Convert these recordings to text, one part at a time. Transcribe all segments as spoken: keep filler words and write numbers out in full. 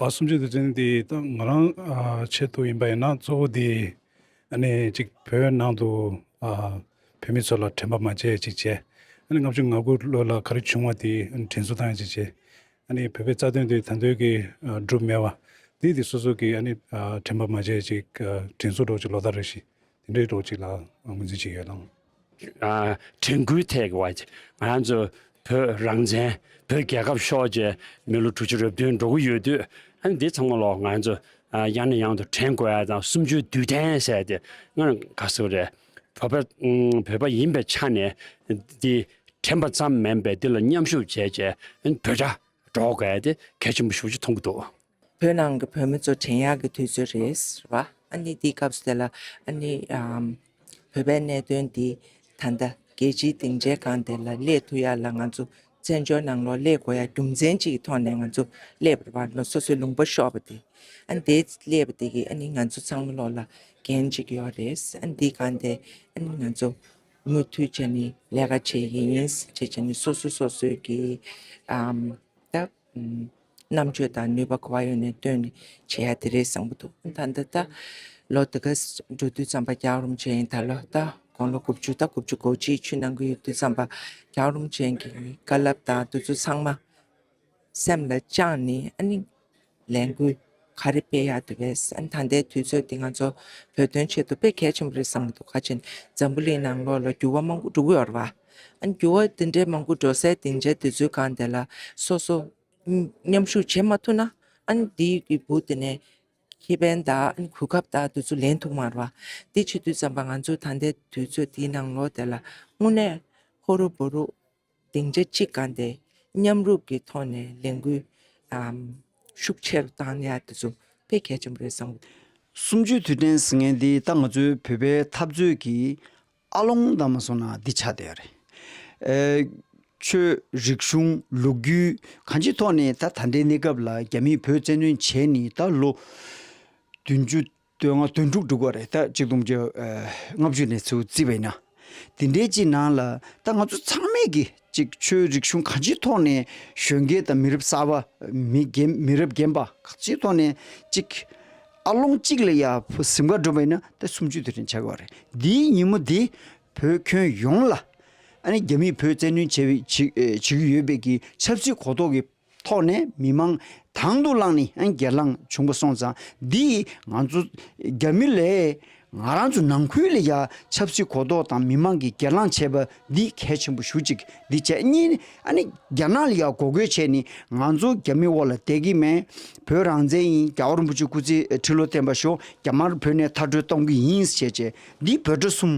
བ་སུམ་ཅུ་དུས་ཆེན་འདི་ད་ང་རང་ཨ་ཆེད་དུ་ཡིན་པ་ཡིན་ན་གཙོ་བོ་འདི་ཨ་ནི་ཅིག་བོད་ནང་དུ་ཨ་བོད་མི་ཚོ་ལ་དྲན་པ་མ་བརྗེད་ཅིག་བྱས། ཨ་ནི་ལྔ་བཅུ་ང་དགུ་ལོ་ལ་ག་རེ་བྱུང་བ་དེ་ཨ་ནི་དྲན་གསོ་བཏང་ཡ་ཅིག་བྱས། ཨ་ནི་བོད་པའི་རྩ་དོན་དེ་ད་དུང་གི་ཨ་འགྲུབ་མེད་པ་དེ་དེ་སོ་སོ་གི་ཨ་ནི་ཨ་དྲན་པ་མ་བརྗེད་ཅིག་ཨ་དྲན་གསོ་འདྲ་ཅིག་ལོ་ལྟར་རེ་བཞིན་དེ་འདྲའི་འདྲ་ཅིག་ལ་ངོས་འཛིན་བྱེད་ཀྱི་ཡོད་ལགས། ཨ་དྲན་སྐུལ་ཐད་ཀྱི་བ་ང་རང་ཚོ་བོད་རང་བཙན་བོད་རྒྱལ་ཁབ་ཤོར་རྗེས་མི་ལོ་དྲུག་ཅུ་རེ་བདུན་འགྲོ་གི་ཡོད་དུས་ཨ་ནི་འདི་ཚང་མ་ལོ་ང་རང་ཚོ་ཨ་ཡང་ནས་ཡང་དུ་དྲན་དགོས་ཡ་དང་སུམ་ཅུའི་དུས་དྲན་ཟེར་ཏེ་ང་ག་ཟེར་རེད། བོད་པ་ཨུམ་བོད་པ་ཡིན་པའི་ཆ་ནས་འདི་དྲན་པ་ཙམ་མིན་པའི་འདི་ལ་མཉམ་ཞུགས་བྱས་རྗེས་ཨ་ནི་བོད་སྒྲ་སྒྲོག་དགོས་ཡ་དེ་གལ་ཆེན་པོ་ཞེ་པོ་ཅིག་མཐོང་གི་འདུག་བོད་ནང་གི་བོད་མི་ཚོ་དྲན་ཡག་གི་དུས་ཚོད་རེད་ཟེར་བ། ཨ་ནི་དེའི་སྐབས་སུ་དེ་ལ་ཨ་ནི་ཨམ་བོད་པའི་གནད་དོན་འདི་ད་ལྟ་རྒྱལ་སྤྱིའི་སྡིངས་ཆའི་སྒང་དེ་ལ་སླེབས་ཐུབ་ཡག་ལ་ང་ཚོ་བཙན་བྱོལ་ནང་ལོགས་སླེབས་དགོས་ཡག་རྒྱུ་མཚན་གཅིག་གི་ཐོག་ནས་ང་ཚོ་སླེབས་པ་རེད་བ། སོ་སོའི་ལུང་པ་ཤོར་བ་དེ། ཨ་ནི་དེ་སླེབས་པ་དེ་གིས་ཨ་ནི་ང་ཚོ་ཚང་མ་ལོགས་ལ་འགན་གཅིག་ཡོད་རེད། ཨ་ནི་དེའི་སྒང་དེ་ཨ་ནི་ང་ཚོ་མུ་མཐུད་བྱས་ནས་ལས་ཀ་བྱེད་ཀྱི་ཡིན་ཅེས་བྱས་ནས་སོ་སོ་སོ་སོའི་གི་ཨམ་ད། རྣམ་དཔྱོད་དང་ནུས་པ་ག་པར་ཡོད་ནས་བཏོན་ནས་བྱེད་ཡ་དེ་རེད་བསམ་གྱི་འདུག་ད་ལྟ་ད་ལོ་འདི་ག་འགྲོ་དུས་ཙམ་པ་རྒྱལ་བ་རིན་པོ་ཆེ་ཡིན་ད་ལོ་ད་དགུང་ལོ་དགུ་བཅུ་ད་དགུ་བཅུ་གོ་གཅིག་ཆུ་ནང་གི་ཡོད་དུས་ཙམ་པ་རྒྱལ་བ་རིན་པོ་ཆེ་གི་བཀའ་སློབ་དང་དེ་ཚོ་ཚང་མ་སེམས་ལ་བཅངས་ནས་ཨ་ནི་ལས་འགུལ་ག་རེ་སྤེལ་ཡ་དེ་རེད། ཨ་ནི་ད་ལྟའི་དུས་ཚོད་འདི་ང་ཚོ་བོད་དོན་ཆེད་དུ་དཔེ་གལ་ཆེན་པོ་རེད་བསམ་གྱི་འདུག་ག་ཅིག་འཛམ་བུ་གླིང་ནང་ལོགས་ལ་འགྱུར་བ་མང་པོ་འགྲོ་གི་ཡོད་རེད་བ། ཨ་ནི་འགྱུར་བ་འདི་འདྲའི་མང་པོ་འགྲོ་སའི་སྡིངས་ཆ་དེ་ཚོའི་སྒང་དེ་ལ་སོ་སོ་མཉམ་ཞུགས་བྱེད་མ་ཐུབ་ན་ཨ་ནི་འདིའི་གི་བུ་དེ་ནས་ཁེ་ཕན་དང་ཨ་ནི་གོ་སྐབས་དང་དེ་ཚོ་ལེན་ཐུབ་མ་རེད་བ། དེ་བྱེད་དུས་ཙམ་པ་ང་ཚོ་ད་ལྟའི་དུས་ཚོད་འདིའི་ནང་ལོགས་དེ་ལ་དངོས་གནས་ཧོ་རུ་བོ་རུ་སྡིངས་ཆ་གཅིག་སྒང་དེ་མཉམ་རུབ་ཀྱི་ཐོག་ནས་ལས་འགུལ་ཨམ་ཤུགས་ཆེ་རུ་བཏང་ཡ་དེ་ཚོ་དཔེ་གལ་ཆེན་པོ་རེད་བསམ་གྱི་འདུག་གསུམ་བཅུའི་དུས་དྲན་ཟེར་མཁན་འདི་ད་ང་ཚོའི་བོད་པའི་འཐབ་རྩོད་ཀྱི་ཨ་ལོང་དང་མ་སོང་ན་འདི་ཆགས་བསྡད་ཡོད་རེད། ཨེ། ཆོས་རིག་གཞུང་ལོ་རྒྱུས་གང་ཅིའི་ཐོག་ནས་ད་ད་ལྟའི་གནས་སྐབས་ལ་རྒྱ་མིས་བོད་བཙན་གནོན་བྱས་ནས་ད་ལོ་བདུན་ཅུ་དོན་ལྔ་དོན་དྲུག་འགྲོ་གི་རེད། ད་གཅིག་སྟོང་བརྒྱ་ལྔ་བཅུ་ནས་ཚུར་བརྩིས་པ་ཡིན་ན། དེ་འདྲའི་ཅིག་ནང་ལ་ད་ང་ཚོ་ཚང་མས་ཀྱི་ཅིག་ཆོས་རིག་གཞུང་གང་ཅིའི་ཐོག་ནས་གཞོན་སྐྱེས་དང་མི་རབས་གསར་པ་མི་རྒན་མི་རབས་རྒན་པ་གང་ཅིའི་ཐོག་ནས་ཅིག་ཨ་ལོང་གཅིག་ལ་ཡ་གཟིམ་ཁ་སྒྲུབ་པ་ཡིན་ན་ད་གསུམ་བཅུའི་དུས་དྲན་ཆགས་ཀྱི་ཡོད་རེད། འདིའི་ཉིན་མོ་འདི་བོད་ཁྱོན་ཡོངས་ལ་ཨ་ནི་རྒྱ་མིས་བོད་བཙན་གནོན་བྱས་པའི་བྱེད་ཨེ་བྱེད་ཀྱི་ཡོད་པའི་གི་ཆབ་སྲིད་གོ་རྟོགས་ཀྱི་ཐོག་ནས་མི་མང་དང་དུ་བླངས་ནས་ཨ་ནི་སྒེར་ལངས་བྱུང་པ་སོང་ཙང་འདིས་ང་ཚོ་རྒྱ་མི་ལས་ང་རང་ཚོ་ནང་ཁུལ་ལ་ཡ་ཆབ་སྲིད་གོ་རྟོགས་དང་མི་མང་གི་སྒེར་ལངས་བྱས་པ་འདི་གལ་ཆེན་པོ་ཞེ་པོ་ཅིག་འདི་བྱས། གཉིས་ནི་ཨ་ནི་རྒྱ་ནག་ལ་ཡ་འགོག་རྒོལ་བྱས་ནས་ང་ཚོ་རྒྱ་མི་འོག་ལ་བསྡད་ཀྱི་མེད། བོད་རང་བཙན་ཡིན། རྒྱལ་བ་རིན་པོ་ཆེ་སྐུ་ཚེ་ཁྲི་ལོ་བརྟན་པར་ཤོག་རྒྱ་དམར་བོད་ནས་མཐར་སྐྲོད་གཏོང་གི་ཡིན་ཞེས་བྱས་འདི་བོད་ཕྲུག་གསུམ་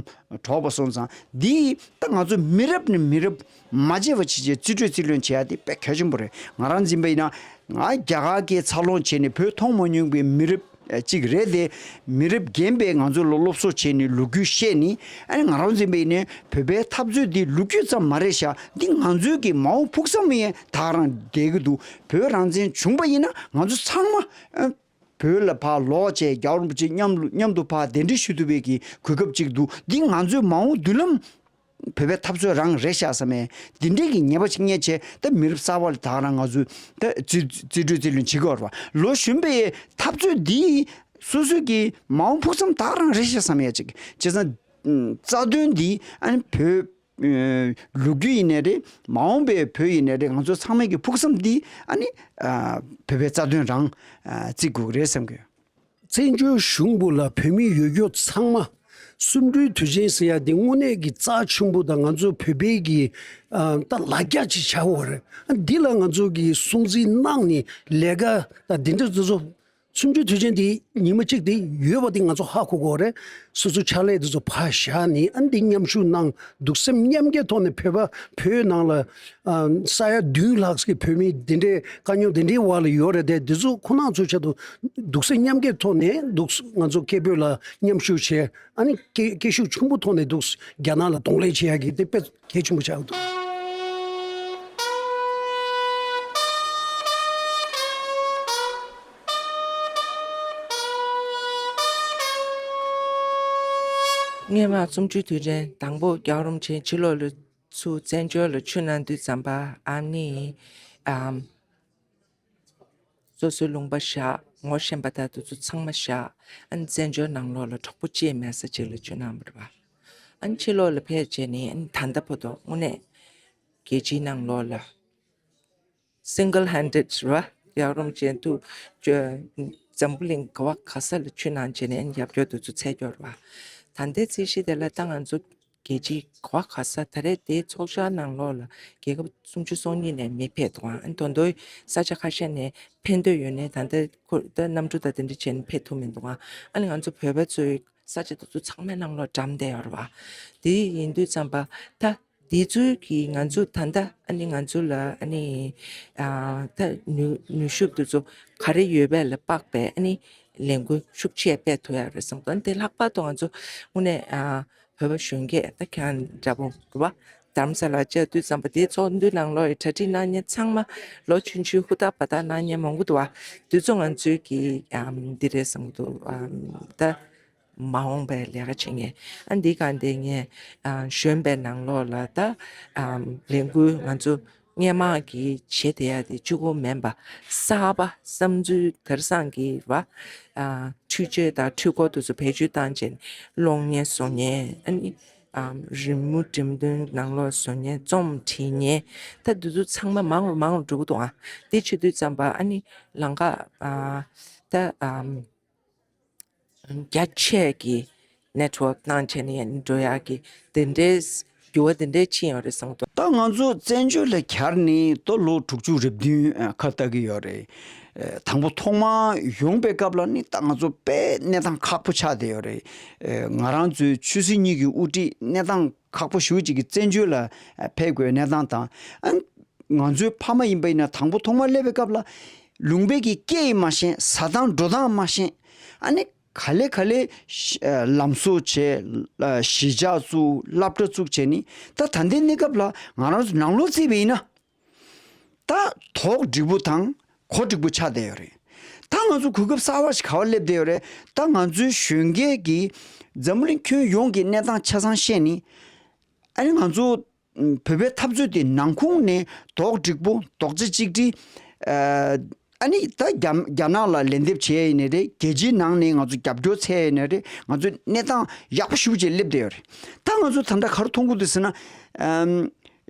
གྲོགས་པ་སོང་ཙང་འདི་ད་ང་ཚོ་མི་རབས་ནས་མི་རབས་མ་བརྗེད་པ་བྱེད་ཆེད་རྩིས་སྤྲོད་རྩིས་ལེན་བྱེད་ཡ་དེ་དཔེ་གལ་ཆེན་པོ་རེད། ང་རང་འཛིན་པ་ཡིན་ན་ང་རྒྱ་གར་སྐད་འཚར་ལོངས་བྱས་ནས་བོད་མཐོང་མ་མྱོང་པའི་མི་རབས་གཅིག་རེད་དེ། མི་རབས་རྒན་པས་ང་ཚོ་ལ་སློབ་གསོ་བྱས་ནས་ལོ་རྒྱུས་བཤད་ནས་ཨ་ནི་ང་རང་འཛིན་པ་ཡིན་ན་བོད་པའི་འཐབ་རྩོད་འདི་ལོ་རྒྱུས་ཙམ་མ་རེད་ཤག་འདི་ང་ཚོའི་གི་མ་འོངས་ཕུགས་བསམ་ཡང་ད་ག་རང་བསྡད་ཀྱི་འདུག་བོད་རང་བཙན་བྱུང་པ་ཡིན་ན་ང་ཚོ་ཚང་མ་ཨ། བོད་ལ་ཕར་ལོག་བྱས་རྒྱལ་བ་རིན་པོ་ཆེ་མཉམ་མཉམ་དུ་ཕར་གདན་འདྲེན་ཞུ་ཐུབ་པའི་གི་གོ་སྐབས་ཅིག་འདུག་འདི་ང་ཚོའི་མ་འོངས་མདུན་ལམ་བོད་པའི་འཐབ་རྩོད་རང་རེད་ཤག་བསམ་མེད། འདི་འདྲའི་གི་ཉེས་པ་ཅིག་རྙེད་བྱས་ད་མི་རབས་གསར་པ་ལ་ད་ག་རང་ང་ཚོས་ད་རྩིས་རྩིས་སྤྲོད་རྩིས་ལེན་བྱེད་དགོས་རེད་བ། ལོ་གཞོན་པའི་འཐབ་རྩོད་འདི་སོ་སོའི་གི་མ་འོངས་ཕུགས་བསམ་ད་ག་རང་རེད་ཤག་བསམ་ཡ་ཅིག་བྱས་ཙང་རྩ་དོན་འདི་ཨ་ནི་བོད། ལོ་རྒྱུས་ཡིན་ནའི་རེད། མ་འོངས་པའི་བོད་ཡིན་ནའི་རེད། ང་ཚོ་ཚང་མའི་གི་ཕུགས་བསམ་འདི་ཨ་ནི་བོད་པའི་རྩ་དོན་རང་བརྩི་དགོས་ཀྱི་རེད་བསམ་གི། བཙན་བྱོལ་གཞུང་པོ་ལ་བོད་མི་ཡོད་རྒྱུ་ཚང་མ་གསུམ་བཅུའི་དུས་ཆེན་ཟེར་ཡ་འདི་དངོས་གནས་ཀྱི་རྩ་ཆེན་པོ་དང་ང་ཚོ་བོད་པའི་གི་ད་ལ་རྒྱ་ཅིག་ཆགས་ཡོད་རེད། འདི་ལ་ང་ཚོ་གི་སྲུང་བརྩི་གནང་ནས་ལས་ཀ་ད་འདི་འདྲ་དེ་ཚོ། གསུམ་བཅུའི་དུས་ཆེན་འདི་ཉི་མ་གཅིག་དེ་ཡོད་པ་དེ་ང་ཚོ་ཧ་གོ་དགོས་རེད། སོ་སོའི་ཕྱག་ལས་དེ་ཚོ་ཕར་བཞག་ནས་ཨ་འདི་མཉམ་ཞུགས་གནང་། གདུག་སེམས་མཉམ་སྐྱེད་ཐོག་ནས་བོད་པ་བོད་ནང་ལ་ཨ་ས་ཡ་བདུན་ལྷག་ཙམ་གྱི་བོད་མི་འདི་འདྲའི་དཀའ་རྙོག་འདི་འདྲའི་འོག་ལ་ཡོད་རེད་དེ། འདི་ཚོ་ཁོ་རང་ཚོའི་ཆེད་དུ་གདུག་སེམས་མཉམ་སྐྱེད་ཐོག་ནས་འདུག་ང་ཚོ་སྐད་འབོད་ལ་མཉམ་ཞུགས་བྱས། ཨ་ནི་སྐད་སྐད་ཤུགས་ཆེན་པོ་ཐོག་ནས་འདུག་རྒྱ་ནག་ལ་གདོང་ལེན་བྱེད་ཡག་གི་དེ་དཔེ་གལ་ཆེན་པོ་ཆགས་འདུག་སྔོན་མ་གསུམ་བཅུའི་དུས་དྲན་དང་པོ་རྒྱལ་བ་རིན་པོ་ཆེ་ཕྱི་ལོགས་ལ་ཚུར་བཙན་བྱོལ་ལ་ཆིབས་གནང་དུས་ཙམ་པ་ཨ་ནི་ཨམ། སོ་སོའི་ལུང་པ་བཞག་ངོ་ཤེས་པ་དག་དེ་ཚོ་ཚང་མ་བཞག་ཨ་ནི་བཙན་བྱོལ་ནང་ལོགས་ལ་གྲོགས་པོ་གཅིག་མེད་ས་ཅིག་ལ་བཅུག་གནང་བ་རེད་བ། ཨ་ནི་ཕྱི་ལོགས་ལ་ཕེབས་བྱས་ནས་ཨ་ནི་ད་ལྟ་བར་དུ་དངོས་གནས་རྒྱལ་སྤྱིའི་ནང་ལོགས་ལ་single handed རེད་བ། ཡག་རོམ་ཅན་དུ་འཛམ་བུ་གླིང་ག་བ་ག་ས་ལ་ཆུ་ནང་བྱས་ནས་ཨ་ནི་རྒྱབ་སྐྱོར་དེ་ཚོ་འཚོལ་རྒྱུ་རེད་བ། ད་ལྟའི་ཚད་གཞི་དེ་ལ་ད་ང་ཚོ་རྒྱལ་སྤྱིའི་ག་བ་ག་ས་ད་རེས་དེའི་ཚོགས་བཅར་ནང་ལོགས་ལ་རྒྱལ་ཁབ་སུམ་ཅུ་སོ་གཉིས་ནས་མི་ཕེབས་འདུག་ཨ་ནི་ད་དུང་ས་ཆ་ཁ་ཤས་ནས་ཕེབས་འདོད་ཡོད་ནའི་ད་ལྟ་ཁོ་ད་གནམ་གྲུ་དང་དེ་འདྲ་བྱས་ནས་ཕེབས་ཐུབ་མི་འདུག་ཨ་ནི་ང་ཚོ་བོད་པ་ཚོའི་ས་ཆ་དེ་ཚོ་ཚང་མའི་ནང་ལོགས་འགྲམ་བསྡད་ཡོད་རེད་བ། དེ་ཡིན་དུས་ཙམ་པ་ད་དེ་ཚོའི་གི་ང་ཚོ་ད་ལྟ་ཨ་ནི་ང་ཚོ་ལ་ཨ་ནི་ཨ་ད་ནུས་ནུས་ཤུགས་དེ་ཚོ་ག་རེ་ཡོད་པ་ལ་དཔག་པའི་ཨ་ནི་ལས་འགུལ་ཤུགས་ཆེ་སྤེལ་ཐུབ་ཡ་རེད་བསམ་གི་འདུག་ཨ་ནི་དེ་ལྷག་པར་དུ་ང་ཚོ་དངོས་གནས་ཨ་བོད་པ་གཞོན་སྐྱེས་ད་ཁྱེད་རང་འདྲ་པོ་རེད་བ། རྡ་རམ་ས་ལ་བཅར་དུས་ཙམ་པ་དེའི་ཚོགས་འདུའི་ནང་ལོགས་ཀྱི་གྲ་སྒྲིག་གནང་མཁན་ཚང་མ་ལོ་ཆུང་ཆུང་ཧུར་ཐག་འབད་ཐག་གནང་མཁན་མང་པོ་འདུག་བ། དེ་ཚོ་ང་ཚོའི་གི་ཨམ་འདི་རེད་བསམ་གི་འདུག་ཨམ་ད་མ་འོངས་པའི་ལས་ཀ་བྱེད་མཁན་ཨ་འདི་ག་འདི་ངས་ཨ་གཞོན་པའི་ནང་ལོགས་ལ་ད་ཨམ་ལས་འགུལ་ང་ཚོ་སྔོན་མ་གི་བྱེད་བསྡད་ཡ་དེ་གཅིག་པོ་མིན་པ་གསར་པ་བསམ་ཚུལ་དེང་སང་གི་བ་ཨ་འཕྲུལ་ཆས་དང་འཕྲུལ་འཁོར་དེ་ཚོ་བེད་སྤྱོད་བཏང་བྱས་གློག་བརྙན་བཟོ་མཁན་ཨ་ནི། ཨམ་རི་མོ་འགྲེམས་སྟོན་ནང་ལོགས་བཟོ་མཁན་རྩོམ་བྲིས་མཁན་ད་འདི་ཚོ་ཚང་མ་མང་རུ་མང་རུ་འགྲོ་གི་འདུག་ཨ་དེ་བྱེད་དུས་ཙམ་པ་ཨ་ནི་ལམ་ཁ་ཨ་ད་ཨམ་རྒྱ་ཆེ་གི་network་གནང་བྱས་ནས་འགྲོ་ཡག་གི་དེ་འདྲའི་འགྱུར་བ་དེ་འདྲའི་ཕྱིན་ཡོད་རེད་བསམ་གི་འདུག་ད་ང་ཚོ་བཙན་བྱོལ་ལ་གྱར་ནས་ད་ལོ་དྲུག་ཅུ་རེ་བདུན་ཨ་ཁ་ལྟ་གི་ཡོད་རེད། ཨ་དང་པོ་ཐོག་མར་ཡོང་པའི་སྐབས་ལ་ནི་ད་ང་ཚོ་དཔེ་གནས་སྟངས་ཁག་པོ་ཆགས་བསྡད་ཡོད་རེད། ཨ་ང་རང་ཚོའི་ཆོས་སྲིད་གཉིས་ཀྱི་དབུ་ཁྲིད་གནས་སྟངས་ཁག་པོ་ཞེ་པོ་ཅིག་གིས་བཙན་བྱོལ་ལ་ཨ་ཕེབས་དགོས་གནས་སྟངས་དང་། ཨ་ང་ཚོའི་ཕ་མ་ཡིན་པ་ཡིན་ན་དང་པོ་ཐོག་མར་སླེབས་པའི་སྐབས་ལ་ལུང་པའི་གི་སྐད་ཡིག་མ་ཤེས། ཟ་སྟངས་འགྲོ་སྟངས་མ་ཤེས། ཨ་ནི་ག་ལེ་ག་ལེ་ཤ་ཨ་ལམ་བཟོ་བྱས། ཨ་གཞིས་ཆགས་བཙུགས། སློབ་གྲྭ་བཙུགས་བྱས་ནི་ད་ད་ལྟའི་གནས་སྐབས་ལ་ང་རང་ཚོ་ནང་ལོགས་བརྩིས་པ་ཡིན་ན། ད་དོག་འགྲིག་པོ་དང་གོ་འགྲིག་པོ་ཆགས་བསྡད་ཡོད་རེད། ད་ང་ཚོ་གོ་སྐབས་གསར་བ་ཞིག་ག་པར་སླེབས་བསྡད་ཡོད་རེད། ད་ང་ཚོའི་གཞོན་སྐྱེས་ཀྱིས་འཛམ་བུ་གླིང་ཁྱོན་ཡོངས་ཀྱི་གནས་སྟངས་ཆ་ཚང་ཤེས་ནི། ཨ་ནི་ང་ཚོ་བོད་པའི་འཐབ་རྩོད་དེ་ནང་ཁོངས་ནས་དོག་འགྲིག་པོ་རྡོག་རྩ་གཅིག་སྒྲིལ། ཨ་ནི་ད་རྒྱ་རྒྱ་ནག་ལ་ལན་འདེབས་བྱས་ཡིན་ནའི་རེད། རྒྱལ་སྤྱིའི་ནང་ནས་ང་ཚོ་རྒྱབ་སྐྱོར་འཚོལ་ཡིན་ནའི་རེད། ང་ཚོ་གནས་སྟངས་ཡག་པོ་ཞེ་པོ་ཅིག་སླེབས་བསྡད་ཡོད་རེད། ད་ང་ཚོ་ད་ལྟ་ག་རེ་མཐོང་གི་འདུག་ཟེར་ན། ཨམ།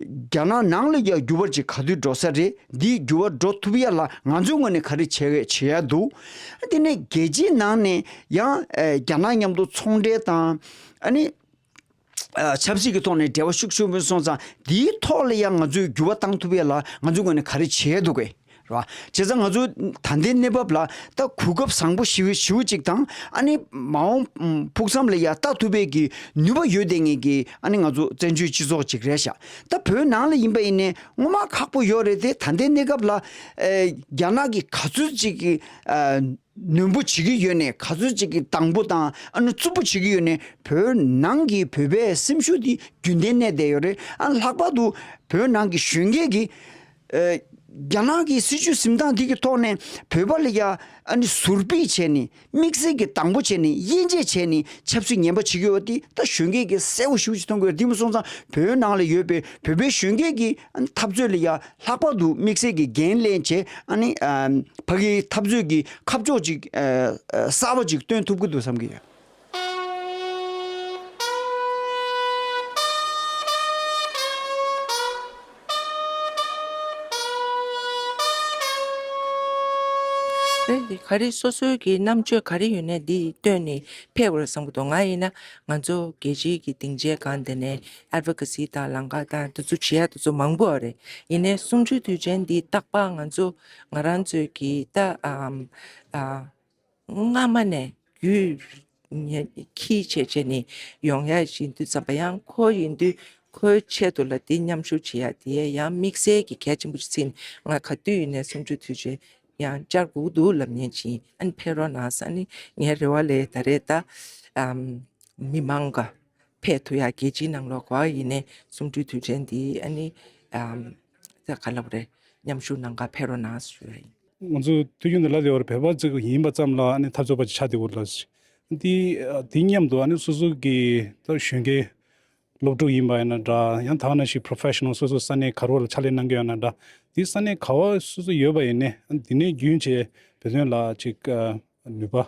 རྒྱ་ནག་ནང་ལ་ཡང་འགྱུར་བ་ཅིག་ག་དུས་འགྲོ་ས་རེད། འདིའི་འགྱུར་བ་འགྲོ་ཐུབ་ཡ་ལ་ང་ཚོའི་ངོས་ནས་ག་རེ་བྱེད་བྱེད་ཡ་འདུག་དེ་ནས་རྒྱལ་སྤྱིའི་ནང་ནས་ཡང་ཨ་རྒྱ་ནག་མཉམ་དུ་ཚོང་འབྲེལ་དང་ཨ་ནི་ཨ་ཆབ་སྲིད་ཀྱི་ཐོག་ནས་འབྲེལ་བ་ཤུགས་ཆེན་པོ་སོང་ཙང་། འདིའི་ཐོག་ལ་ཡང་ང་ཚོས་འགྱུར་བ་བཏང་ཐུབ་ཡ་ལ་ང་ཚོའི་ངོས་ནས་ག་རེ་བྱེད་ཡ་འདུག་གས། རེད་བ། བྱས་ཙང་ང་ཚོ་ད་ལྟའི་གནས་བབ་ལ་ད་གོ་སྐབས་བཟང་པོ་ཞེ་པོ་ཞེ་པོ་ཅིག་དང་། ཨ་ནི་མ་འོངས་ཕུགས་བསམ་ལ་ཡ་ལྟ་ཐུབ་པའི་གི་ནུས་པ་ཡོད་བསྡད་མཁན་གྱི་ཨ་ནི་ང་ཚོ་བཙན་བྱོལ་སྤྱི་ཚོགས་ཅིག་རེད་ཤག་ད་བོད་ནང་ལ་ཡིན་པ་ཡིན་ནའི་སྔོན་མ་ཁག་པོ་ཡོད་རེད་དེ། ད་ལྟའི་གནས་སྐབས་ལ་ཨེ་རྒྱ་ནག་གིས་ག་ཚོད་ཅིག་གི་ཨ་ནོན་པོ་བྱེད་ཀྱི་ཡོད་ནའི། ག་ཚོད་ཅིག་གི་དང་པོ་དང་ཨ་ནི་རྩུབ་པོ་བྱེད་ཀྱི་ཡོད་ནའི། བོད་ནང་གི་བོད་པའི་སེམས་ཤུགས་འདི་རྒྱུན་ལྡན་གནས་བསྡད་ཡོད་རེད། ཨ་ལྷག་པར་དུ་བོད་ནང་གི་གཞོན་སྐྱེས་ཀྱིས་ཨེ་རྒྱ་ནག་གི་སྲིད་བྱུས་འཛིན་སྟངས་འདི་གི་ཐོག་ནས་བོད་པ་ལ་ཡ་ཨ་ནི་ཟུར་ཕུད་བྱས་ནས། དམིགས་བསལ་གྱི་དང་པོ་བྱས་ནས་དབྱེ་འབྱེད་བྱས་ནས་ཆབ་སྲིད་ངན་པ་བྱེད་ཀྱི་ཡོད་པ་འདི་ད་གཞོན་སྐྱེས་ཀྱིས་གསལ་པོ་ཞེ་པོ་ཅིག་མཐོང་གི་ཡོད། འདི་མ་སོང་ཙང་བོད་ནང་ལ་ཡོད་པའི་བོད་པའི་གཞོན་སྐྱེས་ཀྱིས་ཨ་ནི་འཐབ་རྩོད་ལ་ཡ་ལྷག་པར་དུ་དམིགས་བསལ་གྱི་འགན་ལེན་བྱས། ཨ་ནི་ཨ་ཕ་གིའི་འཐབ་རྩོད་ཀྱི་ཁ་ཕྱོགས་ཅིག་ཨ་ཨ་གསར་པ་ཅིག་སྟོན་ཐུབ་ཀྱི་འདུག་བསམ་གྱི་ཡོད། ག་རེ་སོ་སོའི་གི་རྣམ་དཔྱོད་ག་རེ་ཡོད་ནའི་འདི་བཏོན་ནས་ཕེབས་དགོས་བསམ་གྱི་འདུག་ང་ཡིན་ན་ང་ཚོ་རྒྱལ་སྤྱིའི་གི་སྡིངས་ཆའི་སྒང་དེ་ནས་ཨེ་ཌི་ཝོ་ཀེ་སི་དང་ལམ་ཁ་དང་དེ་ཚོ་བྱེད་ཡ་དེ་ཚོ་མང་པོ་ཡོད་རེད། ཡིན་ནའི་གསུམ་བཅུའི་དུས་ཆེན་འདི་རྟག་པར་ང་ཚོ་ང་རང་ཚོའི་གི་ད་ཨམ་ཨ། སྔ་མ་ནས་རྒྱུས་ཁྱི་བྱས་བྱས་ནས་ཡོང་ཡ་ཡིན་དུས་ཙམ་པ། ཡང་ཁོ་ཡིན་དུས་ཁོའི་ཆེད་དུ་ལ་དེ་མཉམ་ཞུགས་བྱེད་ཡ་དེ་ཡང་དམིགས་བསལ་གྱི་གལ་ཆེན་པོ་ཞིག་བརྩིས་ནས། ང་ག་དུས་ཡིན་ནའི་གསུམ་བཅུའི་དུས་ཆེན་ཡང་བཅར་དགོས་འདུག་ལབ་མཁན་ཅིག་ཡིན། ཨ་ནི་ཕེབས་རོགས་གནང་ཟེར། ཨ་ནི་ངའི་རེ་བ་ལས་ད་རེས་ད་ཨམ་མི་མང་ག་ཕེབས་ཐུབ་ཡ། རྒྱལ་སྤྱིའི་ནང་ལོགས་ག་ཡིན་ནའི་གསུམ་བཅུའི་དུས་ཆེན་འདི་ཨ་ནི་ཨམ་ད་ག་ལབ་རེད། མཉམ་ཞུགས་གནང་ག་ཕེབས་རོགས་གནང་ཞུ་ཡ་ཡིན། ང་ཚོ་དུས་རྒྱུན་དུ་ལབ་ཡོད་རེད། བོད་པ་ཅིག་ཡིན་པ་ཙམ་ལ་ཨ་ནི་འཐབ་རྩོད་པ་ཅིག་ཆགས་བསྡད་ཡོད་རེད་ལ། འདི་དེ་མཉམ་དུ་ཨ་ནི་སོ་སོ་གི་ད་གཞོན་སྐྱེས་ སློབ་ཕྲུག་ཡིན་པ་ཡིན་ན་འདྲ། ཡང་ད་ག་ནང་བཞིན་professional སོ་སོ་ས་གནས་ག་རེ་ལ་ཕྱག་ལས་གནང་གི་ཡོད་ན་འདྲ། དེ་ས་གནས་ག་བ་སོ་སོ་ཡོད་པ་ཡིན་ནའི་འདི་ནས་རྒྱུན་བྱས་བོད་དོན་ལ་ཅིག་ནུས་པ་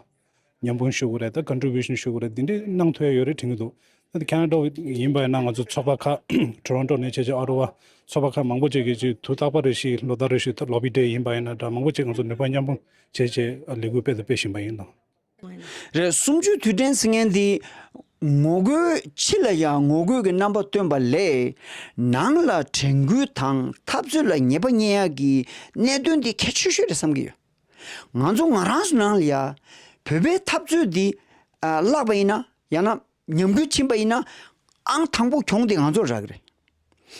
མཉམ་སྤུངས་ཞུ་དགོས་རེད། ད་contribution ཞུ་དགོས་རེད། འདི་འདྲའི་གནང་ཐུབ་ཡ་ཡོད་རེད་དྲན་གྱི་འདུག་ད་ཁེ་ན་ཌ་ཡིན་པ་ཡིན་ན་ང་ཚོ་ཚོགས་པ་ཁག Toronto ནས་བྱས་བྱས་Ottawa ཚོགས་པ་ཁག་མང་པོ་ཅིག་གིས་ཅིག་དུས་རྟག་པར་རེ་བཞིན་ལོ་ལྟར་རེ་བཞིན་lobby day ཡིན་པ་ཡིན་ན་འདྲ། མང་པོ་ཅིག་ང་ཚོ་ནུས་པ་མཉམ་སྤུངས་བྱས་བྱས་ལས་འགུལ་སྤེལ་དང་སྤེལ་བཞིན་པ་ཡིན་ལ། རེད། གསུམ་བཅུའི་དུས་དྲན་ཟེར་མཁན་འདི་ངོ་རྒོལ་ཕྱི་ལ་ཡ་ངོ་རྒོལ་གྱི་རྣམ་པ་སྟོན་པ་ལས། ནང་ལ་དྲན་སྐུལ་དང་འཐབ་རྩོད་ལ་ཉེས་པ་བསྙད་ཡག་གི་གནད་དོན་འདི་གལ་ཆེ་ཤོས་རེད་བསམ་གྱི་ཡོད། ང་ཚོ་ང་རང་ཚོ་ནང་ལ་ཡ་བོད་པའི་འཐབ་རྩོད་འདི་ཨ་བརླག་པ་ཡིན་ན། ཡང་ན་ཉམས་རྒུད་ཕྱིན་པ་ཡིན་ན། ཨང་དང་པོ་གྱོང་འདི་ང་ཚོར་རག་གི་རེད།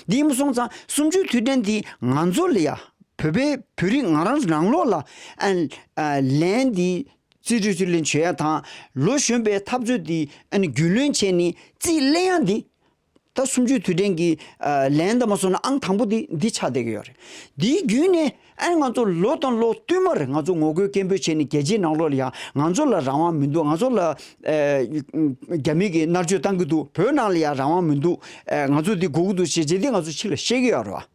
འདི་ཡིན་པ་སོང་ཙང་གསུམ་བཅུའི་དུས་དྲན་འདི་ང་ཚོ་ལ་ཡ་བོད་པའི་བོད་རིགས་ང་རང་ཚོ་ནང་ལོགས་ལ་ཨ་ཨ་ལན་འདི་རྩིས་སྤྲོད་རྩིས་ལེན་བྱེད་ཡ་དང་། ལོ་གཞོན་པའི་འཐབ་རྩོད་འདི་ཨ་ནི་རྒྱུས་ལོན་བྱས་ནས་རྩིས་ལེན་ཡ་འདི། ད་གསུམ་བཅུའི་དུས་དྲན་གྱི་ཨ་ལན་ད་མ་སོང་ན་ཨང་དང་པོ་འདི་འདི་ཆགས་བསྡད་ཀྱི་ཡོད་རེད། འདིའི་བརྒྱུད་ནས་ཨ་ནི་ང་ཚོ་ལོ་དང་ལོ་བསྟུད་མར་ང་ཚོ་ངོ་རྒོལ་སྐད་འབོད་བྱས་ནས་རྒྱལ་སྤྱིའི་ནང་ལོགས་ལ་ཡང་ང་ཚོ་ལ་རང་དབང་མི་འདུག་ང་ཚོ་ལ་ཨ་རྒྱ་མི་གིས་མནར་གཅོད་བཏང་གི་འདུག་བོད་ནང་ལ་ཡང་རང་དབང་མི་འདུག་ཨ་ང་ཚོ་འདི་དགོས་ཀྱི་འདུག་ཞེས་བྱས་འདི་ང་ཚོ་ཕྱི་ལ་བཤད་ཀྱི་ཡོད་རེད་བ།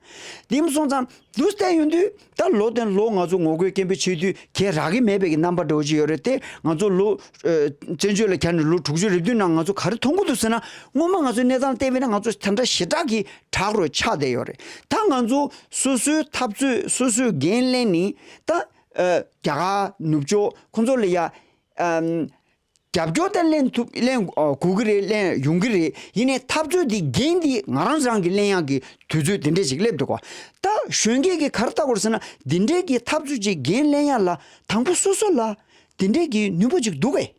དེ་མ་སོང་ཙང་དུས་བལྟས་ཡོང་དུས་ད་ལོ་དང་ལོ་ང་ཚོ་ངོ་རྒོལ་སྐད་འབོད་བྱེད་དུས་གལ་རག་གི་མེད་པའི་གི་རྣམ་པ་འདྲ་བོ་ཅིག་ཡོད་རེད་དེ། ང་ཚོ་ལོ་ཨ་བཙན་བྱོལ་ལ་གྱར་ནས་ལོ་དྲུག་ཅུ་རེ་བདུན་ནང་ང་ཚོ་ག་རེ་མཐོང་གི་འདུག་ཟེར་ན། སྔོན་མ་ང་ཚོའི་གནས་སྟངས་བལྟས་པས་ན་ང་ཚོ་དེ་འདྲ་ཞེ་དྲག་གི་དྲག་རུ་ཆགས་བསྡད་ཡོད་རེད། ད་ང་ཚོ་སོ་སོའི་འཐབ་རྩོད་སོ་སོས་འགན་ལེན་ནས་ད་ཨ་རྒྱ་གར་ནུབ་ཕྱོགས་ཁོང་ཚོ་ལ་ཡ་ཨམ། རྒྱབ་སྐྱོར་དེ་ལེན་ཐུབ་ལེན་ཨ་དགོས་ཀྱི་རེད། ལེན་ཡོང་གི་རེད། ཡིན་ནའི་འཐབ་རྩོད་འདི་འགན་འདི་ང་རང་རང་གིས་ལེན་ཡག་གི་དུས་ཚོད་དེ་འདྲས་ཅིག་སླེབས་འདུག་གོ། ད་གཞོན་སྐྱེས་ཀྱིས་ག་རེ་ལྟ་དགོས་ཟེར་ན། འདི་འདྲས་ཀྱི་འཐབ་རྩོད་ཅིག་འགན་ལེན་ཡག་ལ་དང་པོ་སོ་སོ་ལ་འདི་འདྲས་ཀྱི་ནུས་པ་ཅིག་འདུག་གས།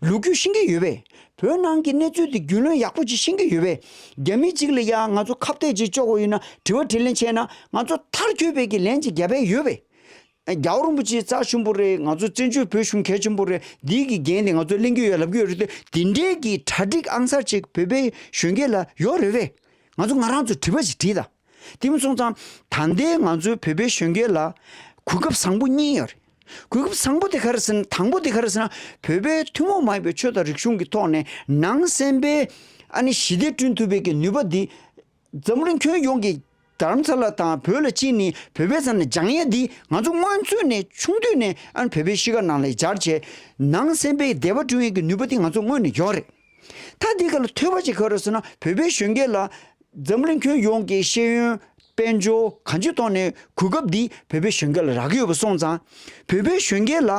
ལོ་རྒྱུས་ཤེས་ཀྱི་ཡོད་པས། བོད་ནང་གི་གནས་ཚུལ་འདི་རྒྱུས་ལོན་ཡག་པོ་ཅིག་ཤེས་ཀྱི་ཡོད་པས། རྒྱ་མི་གཅིག་ལ་ཡ་ང་ཚོ་ཁ་གཏད་ཅིག་གཅོག་དགོས་ཡོད་ན། དྲི་བ་དྲིས་ལན་བྱས་ན་ང་ཚོ་མཐར་འཁྱོལ་བའི་གི་ལན་ཅིག་རྒྱབ་པས་ཡོད་པས། རྒྱལ་བ་རིན་པོ་ཆེ་རྩ་ཆེན་པོ་རེད། ང་ཚོ་བཙན་བྱོལ་བོད་གཞུང་གལ་ཆེན་པོ་རེད། འདི་གི་འགན་དེ་ང་ཚོ་ལེན་གྱི་ཡོད་ལབ་ཀྱི་ཡོད་རེད་དེ། འདི་འདྲའི་གི་གྲ་སྒྲིག་ཨང་གསར་ཅིག་བོད་པའི་གཞོན་སྐྱེས་ལ་ཡོད་རེད་པས། ང་ཚོ་ང་རང་ཚོ་དྲི་བ་ཅིག་དྲིས་དང་། དེ་མ་སོང་ཙང་ད་ལྟའི་ང་ཚོའི་བོད་པའི་གཞོན་སྐྱེས་ལ་གོ་སྐབས་བཟང་པོ་གཉིས་ཡོད་རེད། གོ་སྐབས་བཟང་པོ་དེ་ག་རེ་ཟེར་ན། དང་པོ་དེ་ག་རེ་ཟེར་ན། བོད་པའི་ཐུན་མོང་མ་ཡིན་པའི་ཆོས་དང་རིག་གཞུང་གི་ཐོག་ནས་ནང་སེམས་པའི་ཨ་ནི་ཞི་བདེ་བསྐྲུན་ཐུབ་པའི་གི་ནུས་པ་འདི། འཛམ་གླིང་ཁྱོན་ཡོངས་ཀྱི་དྷ་རམ་ས་ལ་དང་བོད་ལ་ཕྱིན་ནས་བོད་པའི་ས་ནས་སྦྱང་ཡས་འདི་ང་ཚོ་སྔོན་ཚུད་ནས་ཆུང་དུས་ནས་ཨ་ནི་བོད་པའི་གཤིས་ཀ་ནང་ལ་སྦྱར་བྱས། ནང་སེམས་པའི་བདེ་བ་བསྐྲུན་ཡས་ཀྱི་ནུས་པ་འདི་ང་ཚོ་སྔོན་ནས་ཡོད་རེད། ད་འདི་ག་ལ་ཐོས་པ་ཅིག་ག་རེ་ཟེར་ན། བོད་པའི་གཞོན་སྐྱེས་ལ་འཛམ་གླིང་ཁྱོན་ཡོངས་ཀྱི་ཤེས་ཡོན་དཔལ་འབྱོར་གང་ཅིའི་ཐོག་ནས་གོ་སྐབས་འདི་བོད་པའི་གཞོན་སྐྱེས་ལ་རག་གི་ཡོད་པ་སོང་ཙང་། བོད་པའི་གཞོན་སྐྱེས་ལ་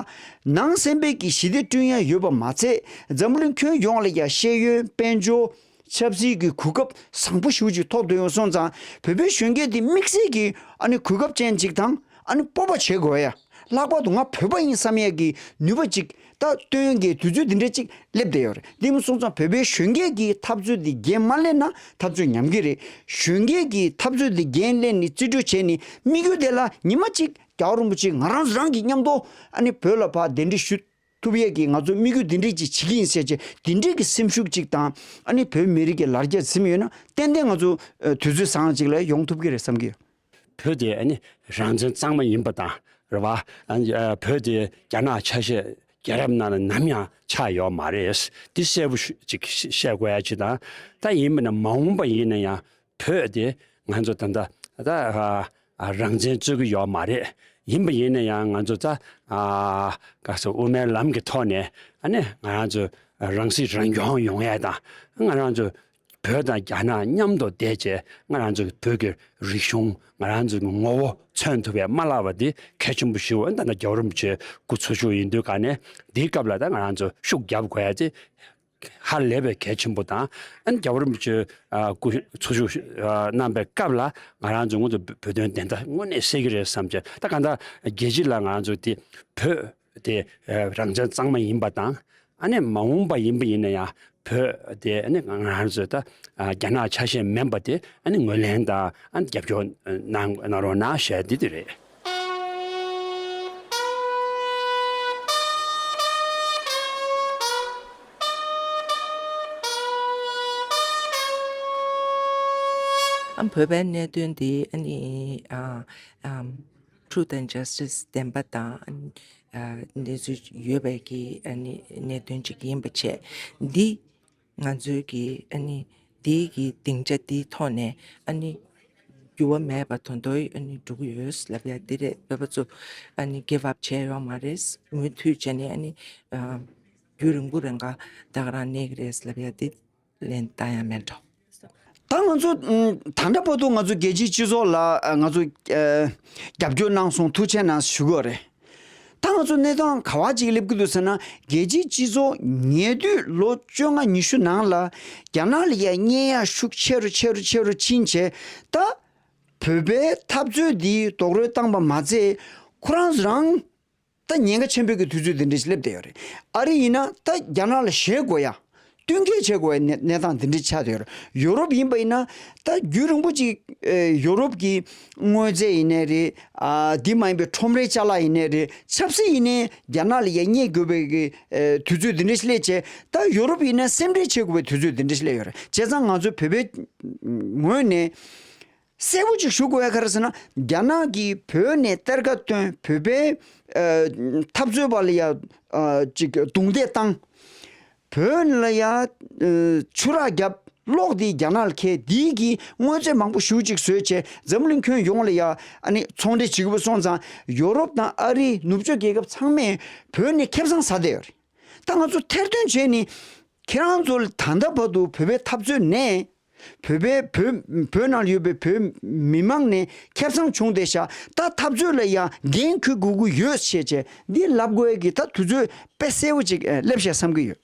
ནང་སེམས་པའི་གི་ཞི་བདེ་བསྐྲུན་ཡས་ཡོད་པ་མ་ཚད། འཛམ་གླིང་ཁྱོན་ཡོངས་ལ་ཡ་ཤེས་ཡོན་དཔལ་འབྱོར་ཆབ་སྲིད་ཀྱི་གོ་སྐབས་བཟང་པོ་ཞེ་པོ་ཅིག་ཐོབ་བསྡད་ཡོད་སོང་ཙང་། བོད་པའི་གཞོན་སྐྱེས་འདི་དམིགས་བསལ་གྱི་ཨ་ནི་གོ་སྐབས་ཅན་ཅིག་དང་། ཨ་ནི་སྤོབས་པ་བྱེད་དགོས་ཡ། ལྷག་པར་དུ་ང་བོད་པ་ཡིན་བསམ་ཡས་ཀྱི་ནུས་པ་ཅིག་ད་སྟོན་གྱི་དུས་ཚོད་འདི་འདྲ་ཅིག་སླེབས་བསྡད་ཡོད་རེད། འདི་མ་སོང་ཙང་བོད་པའི་གཞོན་སྐྱེས་ཀྱིས་འཐབ་རྩོད་འདི་འགན་མ་ལེན་ན་འཐབ་རྩོད་ཉམས་ཀྱི་རེད། གཞོན་སྐྱེས་ཀྱིས་འཐབ་རྩོད་འདི་འགན་ལེན་ནས་རྩིས་སྤྲོད་བྱས་ནས་དམིགས་ཡུལ་དེ་ལ་ཉི་མ་གཅིག་རྒྱལ་བ་རིན་པོ་ཆེ་ང་རང་རང་གི་མཉམ་དུ་ཨ་ནི་བོད་ལ་ཕར་གདན་འདྲེན་ཞུ་ཐུབ་ཡས་ཀྱི་ང་ཚོ་དམིགས་ཡུལ་འདི་འདྲས་ཅིག་བྱེད་ཀྱི་ཡིན་ཟེར་བྱས། འདི་འདྲས་ཀྱི་སེམས་ཤུགས་ཅིག་དང་། ཨ་ནི་བོད་མི་རིགས་ཀྱི་ལར་རྒྱ་ཟིན་ཡོད་ན་ཏན་ཏན་ང་ཚོ་ཨ་དུས་ཚོད་བཟང་ཅིག་ལ་ཡོང་ཐུབ་ཀྱི་རེད་བསམ་གྱི་ཡོད། བོད་དེ་ཨ་ནི་རང་བཙན་གཙང་མ་ཡིན་པ་དང་རེད་བ། ཨ་ནི་ཨ་བོད་དེ་རྒྱ་ནག་ཆ་ཤས་རྒྱལ་རབས་ནང་ལ་ནམ་ཡང་ཆགས་ཡོད་མ་རེད། འདི་གསལ་པོ་ཞུ་ཅིག་བཤད་དགོས་ཡ་ཅིག་དང་། ད་ཡིན་པ་ན་མ་འོངས་པ་ཡིན་ན་ཡང་བོད་དེ་ང་ཚོ་ད་ལྟ་ད་ཨ་ཨ་རང་བཙན་རྩོད་ཀྱི་ཡོད་མ་རེད། ཡིན་པ་ཡིན་ན་ཡང་ང་ཚོ་ད་ཨ་ག་ས་དབུ་མའི་ལམ་གྱི་ཐོག་ནས་ཨ་ནི་ང་རང་ཚོ་རང་སྲིད་རང་སྐྱོང་ཡོང་ཡ་དང་། ང་རང་ཚོ་བོད་དང་རྒྱ་ནག་མཉམ་དུ་བསྡད་བྱས་ང་རང་ཚོ་གི་བོད་ཀྱི་རིག་གཞུང་ང་རང་ཚོ་གི་ངོ་བོ་མཚོན་ཐུབ་པའི་མ་བརླག་པ་འདི་གལ་ཆེན་པོ་ཞིག་འོ་ད་ལྟ་རྒྱལ་བ་རིན་པོ་ཆེ་སྐུ་འཚོ་བཞུགས་ཡིན་དུས་ག་ནས་འདིའི་སྐབས་ལ་ད་ང་རང་ཚོ་ཤུགས་རྒྱབ་དགོས་ཡ་དེ་ཧ་ལས་པའི་གལ་ཆེན་པོ་དང་། ཨ་ནི་རྒྱལ་བ་རིན་པོ་ཆེ་ཨ་སྐུ་འཚོ་བཞུགས་ཨ་གནང་པའི་སྐབས་ལ་ང་རང་ཚོ་ངོ་ཚོ་བོད་དོན་བདེན་མཐའ་དངོས་གནས་གསལ་གྱི་རེད་བསམ་བྱས། ད་གང་ལྟར་རྒྱལ་སྤྱི་ལ་ང་རང་ཚོ་དེ་བོད་དེ་ཨ་རང་བཙན་གཙང་མ་ཡིན་པ་དང་། ཨ་ནི་མ་འོངས་པ་ཡིན་པ་ཡིན་ན་ཡང་བོད་དེ་ཨ་ནི་ང་རང་ཚོ་ད་ཨ་རྒྱ་ནག་ཆ་ཤས་མིན་པ་དེ་ཨ་ནི་ངོས་ལེན་དང་ཨ་ནི་རྒྱབ་སྐྱོར་གནང་གནང་རོགས་གནང་ཞེས་འདི་དེ་རེད། ཨ་བོད་པའི་གནད་དོན་འདི་ཨ་ནི་ཨ་ཨམ་Truth and Justice བདེན་པ་དང་ཨ་ནི་ཨ་གནས་ཚུལ་ཡོད་པའི་གི་ཨ་ནི་གནད་དོན་ཅིག་ཡིན་པ་བྱས། འདི་ང་ཚོའི་གི་ཨ་ནི་ དེའི་གི་སྡིངས་ཆ་དེའི་ཐོག་ནས་ཨ་ནི་འགྱུར་བ་མེད་པ་དོན་དུ་ཨ་ནི་འགྲོ་གི་ཡོད་ལབ་ཡ་དེ་རེད། བོད་པ་ཚོ་ཨ་ནི་give up་བྱས་ཡོད་མ་རེད། མུ་མཐུད་བྱས་ནས་ཨ་ནི་ཨ་རྒྱུན་རིང་པོ་རིང་ག་ད་ག་རང་གནས་ཀྱི་རེད་ལབ་ཡ་དེ་ལན་བཏང་ཡ་མེད་འགྲོ། ད་ང་ཚོ་ཨ་ད་ལྟ་བར་དུ་ང་ཚོ་རྒྱལ་སྤྱིའི་སྤྱི་ཚོགས་ལ་ཨ་ང་ཚོ་ཨ་རྒྱབ་སྐྱོར་གནང་སོང་། ཐུགས་རྗེ་གནང་ཞུ་གི་ཡོད་རེད། ད་ང་ཚོ་གནས་སྟངས་ག་བ་ཅིག་སླེབས་ཀྱི་འདུག་ཟེར་ན། རྒྱལ་སྤྱིའི་སྤྱི་ཚོགས་ཉེ་དུས་ལོ་བཅོ་ལྔ་ཉི་ཤུ་ནང་ལ་རྒྱ་ནག་ལ་ཡ་བརྙས་ཡ་ཤུགས་ཆེ་རུ་ཆེ་རུ་ཆེ་རུ་ཕྱིན་བྱས། ད་བོད་པའི་འཐབ་རྩོད་འདི་རྡོག་རོལ་བཏང་པ་མ་ཚད་ཁོ་རང་རང་ད་ཉེན་ཁ་ཆེན་པོའི་གི་དུས་ཚོད་འདི་འདྲ་ཞིག་སླེབས་བསྡད་ཡོད་རེད། ཨ་རི་ཡིན་ན་ད་རྒྱ་ནག་ལ་ཞེད་དགོས་ཡ། བསྟུན་མཁས་བྱེད་དགོས་པའི་གནས་གནས་སྟངས་འདི་འདྲ་ཆགས་བསྡད་ཡོད་རེད། ཡོ་རོབ་ཡིན་པ་ཡིན་ན་ད་རྒྱུན་རིང་པོ་ཅིག་ཨེ་ཡོ་རོབ་ཀྱི་དངོས་རྫས་ཡིན་ནའི་རེད། ཨ་འདི་མ་ཡིན་པའི་ཁྲོམ་རའི་ཅ་ལག་ཡིན་ནའི་རེད། ཆབ་སྲིད་ཡིན་ནའི་རྒྱ་ནག་ལ་ཡ་བརྙས་དགོས་པའི་གི་ཨེ་དུས་ཚོད་འདི་འདྲ་ཞིག་སླེབས་བྱས། ད་ཡོ་རོབ་ཡིན་ན་སེམས་ཁྲལ་བྱེད་དགོས་པའི་དུས་ཚོད་འདི་འདྲ་ཞིག་སླེབས་ཡོད་རེད། བྱས་ཙང་ང་ཚོའི་བོད་པའི་ངོས་ནས། གསལ་པོ་ཅིག་ཞུ་དགོས་ཡ་ག་རེ་ཟེར་ན། རྒྱ་ནག་གིས་བོད་ནས་གཏེར་ཁ་བཏོན། བོད་པའི་ཨ་འཐབ་རྩོད་པ་ལ་ཡ་ཨ་ཅིག་རྡུང་རྡེག་བཏང་། བོད་ལ་ཡ་ཨ་ཆུ་རགས་བརྒྱབ། གློག་དེ་རྒྱ་ནག་ལ་ཁེལ། དེའི་གི་དངོས་རྫས་མང་པོ་ཞེ་པོ་ཅིག་བཟོས་བྱས་འཛམ་གླིང་ཁྱོན་ཡོངས་ལ་ཡ་ཨ་ནི་ཚོང་འབྲེལ་བྱེད་དགོས་པ་སོང་ཙང་། ཡོ་རོབ་དང་ཨ་རི་ནུབ་ཕྱོགས་རྒྱལ་ཁབ་ཚང་མས་བོད་ནས་ཁེ་བཟང་ཟ་བསྡད་ཡོད་རེད། ད་ང་ཚོ་ཐེར་འདོན་བྱས་ནས་ཁྱེད་རང་ཚོ་ལ་ད་ལྟ་བར་དུ་བོད་པའི་འཐབ་རྩོད་ནས། བོད་པའི་བོད་བོད་ནང་ཡོད་པའི་བོད་མི་མང་ནས་ཁེ་བཟང་བྱུང་བསྡད་ཤག་ད་འཐབ་རྩོད་ལ་ཡང་འགན་འཁུར་དགོས་ཀྱི་ཡོད་ཞེས་བྱས་འདི་ལབ་དགོས་ཀྱི་ད་དུས་ཚོད་དཔེ་གསལ་པོ་ཅིག་ཨ་སླེབས་ཤག་བསམ་གྱི་ཡོད།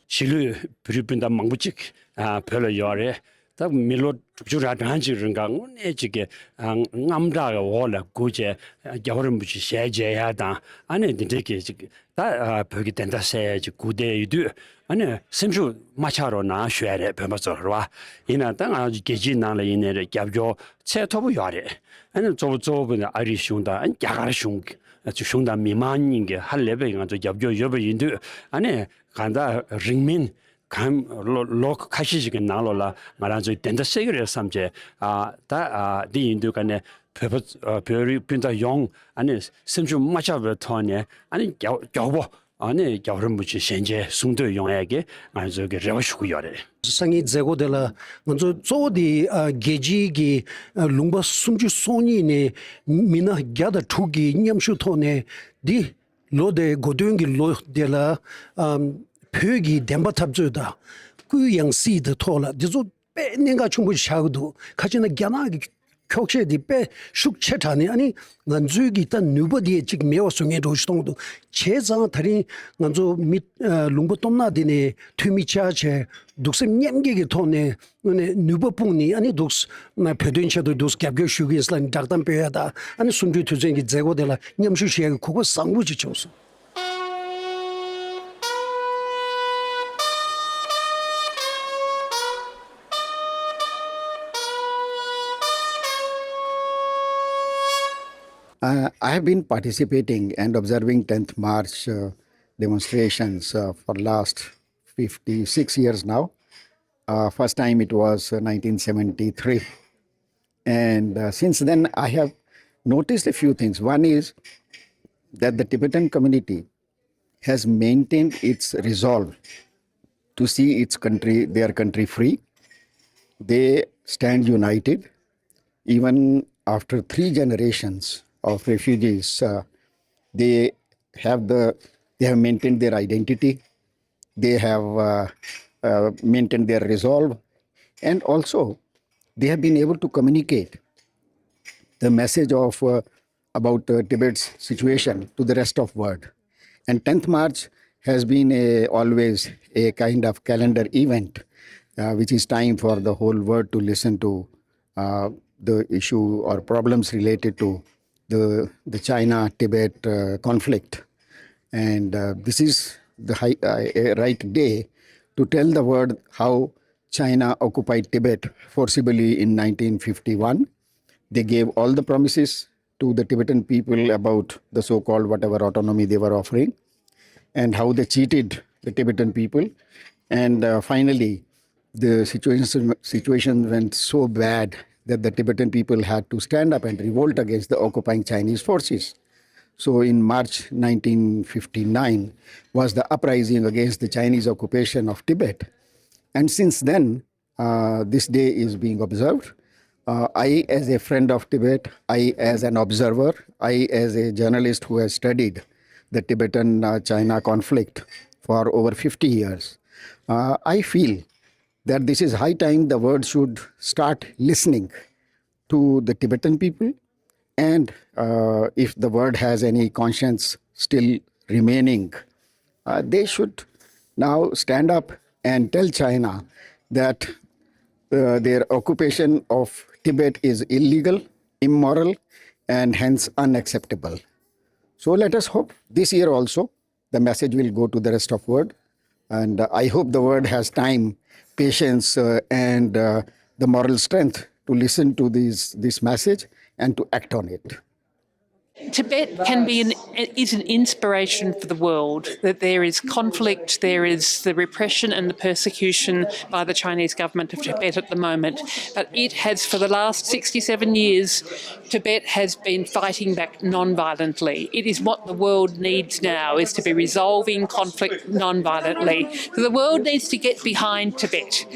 གཞིས་ལུས་བོད་རིགས་སྤུན་ཟླ་མང་པོ་ཅིག་ཨ་བོད་ལ་ཡོད་རེད། ད་མི་ལོ་དྲུག་ཅུ་རེ་གྲངས་ཅིག་རིང་ག་དངོས་གནས་ཅིག་གི་ཨ་དངངས་སྐྲག་གི་འོག་ལ་སྒུག་བྱས། རྒྱལ་བ་རིན་པོ་ཆེ་ཞལ་མཇལ་ཡ་དང་ཨ་ནི་འདི་འདྲའི་གི་ཅིག་ད་ཨ་བོད་ཀྱི་བདེན་མཐའ་གསལ་ཡ་ཅིག་སྒུག་བསྡད་ཡོད་དུས། ཨ་ནི་སེམས་ཤུགས་མ་ཆག་རོགས་གནང་ཞུ་ཡ་རེད། བོད་པ་ཚོར་རེད་བ། ཡིན་ན་ད་ང་རང་ཚོ་རྒྱལ་སྤྱིའི་ནང་ལ་ཡིན་ནའི་རེད། རྒྱབ་སྐྱོར་ཚད་མཐོ་པོ་ཡོད་རེད། ཨ་ནི་གཙོ་བོ་གཙོ་བོ་ནི་ཨ་རིའི་གཞུང་དང་ཨ་ནི་རྒྱ་གར་གཞུང་གི་གཞུང་དང་མི་མང་གཉིས་ཀྱི་ཧ་ལས་པའི་ང་ཚོ་རྒྱབ་སྐྱོར་ཡོད་པ་ཡིན་དུས། ཨ་ནི་གང་ལྟར་རིང་མིན་གང་ལོ་ལོ་ཁ་ཤས་ཤིག་གི་ནང་ལོགས་ལ་ང་རང་ཚོའི་བདེན་མཐའ་གསལ་གྱི་རེད་བསམ་བྱས། ཨ་ད་ཨ་འདི་ཡིན་དུས་ཀ་ནས་བོད་པ་ཨ་བོད་རིགས་སྤུན་ཟླ་ཡོངས་ཨ་ནི་སེམས་ཤུགས་མ་ཆག་པའི་ཐོག་ནས་ཨ་ནི་མགྱོགས་མགྱོགས་པོ་ཨ་ནི་རྒྱལ་བ་རིན་པོ་ཆེ་ཞལ་མཇལ་གསུང་ཐོས་ཡོང་ཡས་ཀྱི་ང་ཚོས་ཀྱི་རེ་བ་ཞུ་གི་ཡོད་རེད། སང་ཉིན་མཛད་སྒོ་དེ་ལ་ང་ཚོ་གཙོ་བོ་དེ་ཨ་རྒྱལ་སྤྱིའི་གི་ཨ་ལུང་པ་སུམ་ཅུ་སོ་གཉིས་ནས་མི་སྣ་བརྒྱ་དང་དྲུག་གི་མཉམ་ཞུགས་ཐོག་ནས། འདི་ལོ་དེ་འགོ་སྟོན་གྱི་ལོ་དེ་ལ་ཨམ་བོད་ཀྱི་བདེན་པ་འཐབ་རྩོད་དང་སྐུའི་ཡང་སྲིད་དེ་ཐོག་ལ་འདི་ཚོ་དཔེ་གནད་འགག་ཆེན་པོ་ཆགས་ཀྱི་འདུག་ག་ཅི་ན་རྒྱ་ནག་གི་འཁྱོག་བཤད་འདི་དཔེ་ཤུགས་ཆེ་དྲགས་ནས། ཨ་ནི་ང་ཚོའི་གི་ད་ནུས་པ་འདི་གཅིག་མེད་པ་བཟོ་མཁན་འདྲ་བོ་ཞིག་མཐོང་གི་འདུག་བྱས་ཙང་ད་རིང་ང་ཚོ་མི་ཨ་ལུང་པ་སྟོབས་ནག་འདི་ནས་འཐུས་མི་བཅར་བྱས་གདུང་སེམས་མཉམ་སྐྱེད་ཀྱི་ཐོག་ནས། དངོས་གནས་ནུས་པ་སྤུངས་ནས་ཨ་ནི་འདུག་ས་བོད་དོན་ཆེད་དུ་འདུག་ས་རྒྱབ་སྐྱོར་ཞུ་གི་ཡིན་ཟེར་ལབ་ནས་བསྒྲགས་གཏམ་སྤེལ་ཡ་དང་། ཨ་ནི་གསུམ་བཅུའི་དུས་ཆེན་གྱི་མཛད་སྒོ་དེ་ལ་མཉམ་ཞུགས་བྱེད་ཡ་གི་གོ་སྐབས་བཟང་པོ་ཅིག་བྱུང་སོང་། Uh, I have been participating and observing tenth March uh, demonstrations uh, for last fifty-six years now. Uh, first time it was uh, nineteen seventy-three. And uh, since then, I have noticed a few things. One is that the Tibetan community has maintained its resolve to see its country, their country free. They stand united. Even after three generations of refugees, uh, they have the they have maintained their identity. They have uh, uh, maintained their resolve, and also they have been able to communicate the message of uh, about uh, Tibet's situation to the rest of world. And tenth March has been a, always a kind of calendar event, uh, which is time for the whole world to listen to uh, the issue or problems related to the the China Tibet uh, conflict. And uh, this is the high, uh, right day to tell the world how China occupied Tibet forcibly in nineteen fifty-one. They gave all the promises to the Tibetan people about the so-called whatever autonomy they were offering and how they cheated the Tibetan people. And uh, finally, the situation, situation went so bad that the Tibetan people had to stand up and revolt against the occupying Chinese forces. So in March nineteen fifty-nine was the uprising against the Chinese occupation of Tibet. And since then, uh, this day is being observed. Uh, I, as a friend of Tibet, I, as an observer, I, as a journalist who has studied the Tibetan uh, China conflict for over fifty years, uh, I feel that this is high time the world should start listening to the Tibetan people. And uh, if the world has any conscience still remaining, uh, they should now stand up and tell China that uh, their occupation of Tibet is illegal, immoral, and hence unacceptable. So let us hope this year also the message will go to the rest of world. And uh, I hope the world has time, patience, uh, and uh, the moral strength to listen to this, this message and to act on it. Tibet can be an, is an inspiration for the world, that there is conflict, there is the repression and the persecution by the Chinese government of Tibet at the moment. But it has, for the last sixty-seven years, Tibet has been fighting back non-violently. It is what the world needs now, is to be resolving conflict non-violently. So the world needs to get behind Tibet.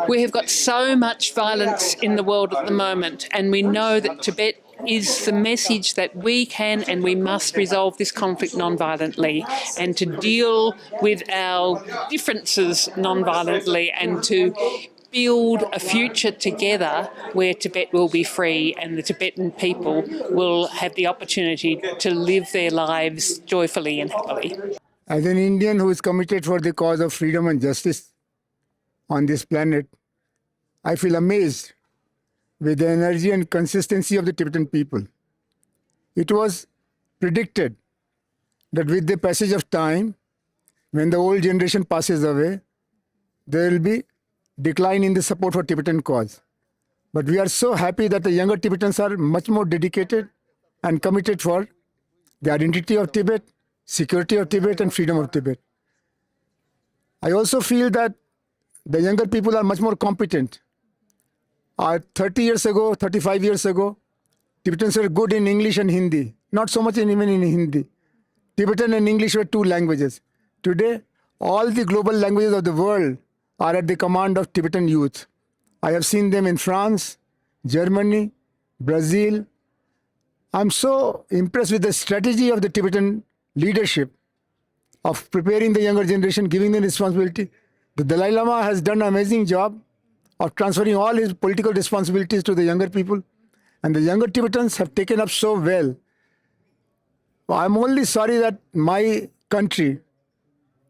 We have got so much violence in the world at the moment, and we know that Tibet is the message that we can and we must resolve this conflict non-violently, and to deal with our differences non-violently, and to build a future together where Tibet will be free and the Tibetan people will have the opportunity to live their lives joyfully and happily. As an Indian who is committed for the cause of freedom and justice on this planet, I feel amazed with the energy and consistency of the Tibetan people. It was predicted that with the passage of time, when the old generation passes away, there will be decline in the support for Tibetan cause. But we are so happy that the younger Tibetans are much more dedicated and committed for the identity of Tibet, security of Tibet, and freedom of Tibet. I also feel that the younger people are much more competent. Uh, thirty years ago, thirty-five years ago, Tibetans were good in English and Hindi, not so much in, even in Hindi. Tibetan and English were two languages. Today, all the global languages of the world are at the command of Tibetan youth. I have seen them in France, Germany, Brazil. I'm so impressed with the strategy of the Tibetan leadership of preparing the younger generation, giving them responsibility. The Dalai Lama has done an amazing job of transferring all his political responsibilities to the younger people. And the younger Tibetans have taken up so well. I'm only sorry that my country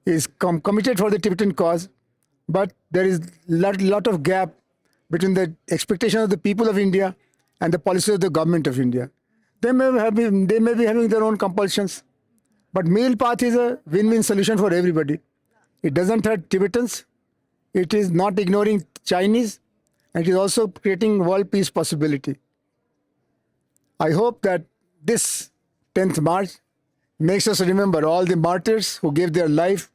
is com- committed for the Tibetan cause, but there is lot, lot of gap between the expectation of the people of India and the policy of the government of India. They may have been, they may be having their own compulsions, but middle path is a win-win solution for everybody. It doesn't hurt Tibetans. It is not ignoring Chinese, and it is also creating world peace possibility. I hope that this tenth March makes us remember all the martyrs who gave their life,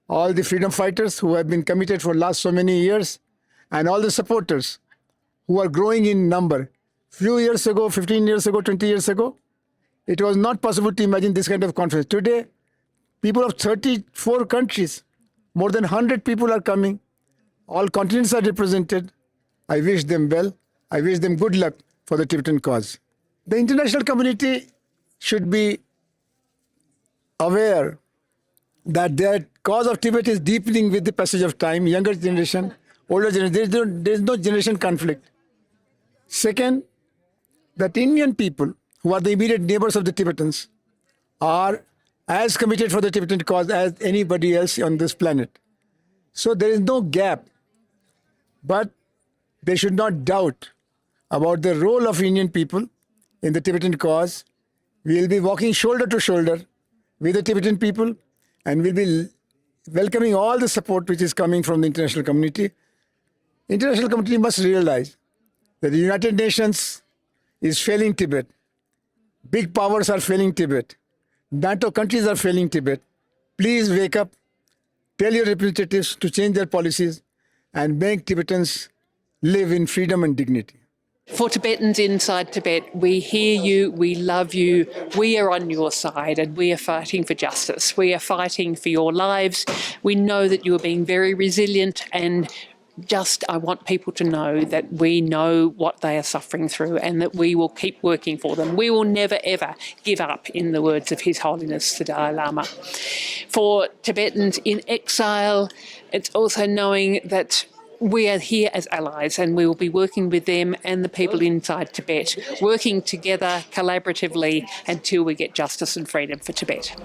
all the freedom fighters who have been committed for last so many years, and all the supporters who are growing in number. Few years ago, fifteen years ago, twenty years ago, it was not possible to imagine this kind of conference. Today, people of thirty-four countries, more than one hundred people are coming. All continents are represented. I wish them well. I wish them good luck for the Tibetan cause. The international community should be aware that the cause of Tibet is deepening with the passage of time. Younger generation, older generation, there is no, there is no generation conflict. Second, that Indian people, who are the immediate neighbors of the Tibetans, are as committed for the Tibetan cause as anybody else on this planet. So there is no gap. But they should not doubt about the role of Indian people in the Tibetan cause. We will be walking shoulder to shoulder with the Tibetan people, and we'll be welcoming all the support which is coming from the international community. International community must realize that the United Nations is failing Tibet. Big powers are failing Tibet. NATO countries are failing Tibet. Please wake up. Tell your representatives to change their policies and make Tibetans live in freedom and dignity. For Tibetans inside Tibet, we hear you, we love you, we are on your side, and we are fighting for justice. We are fighting for your lives. We know that you are being very resilient and Just, I want people to know that we know what they are suffering through and that we will keep working for them. We will never, ever give up, in the words of His Holiness the Dalai Lama. For Tibetans in exile, it's also knowing that we are here as allies and we will be working with them and the people inside Tibet, working together collaboratively until we get justice and freedom for Tibet.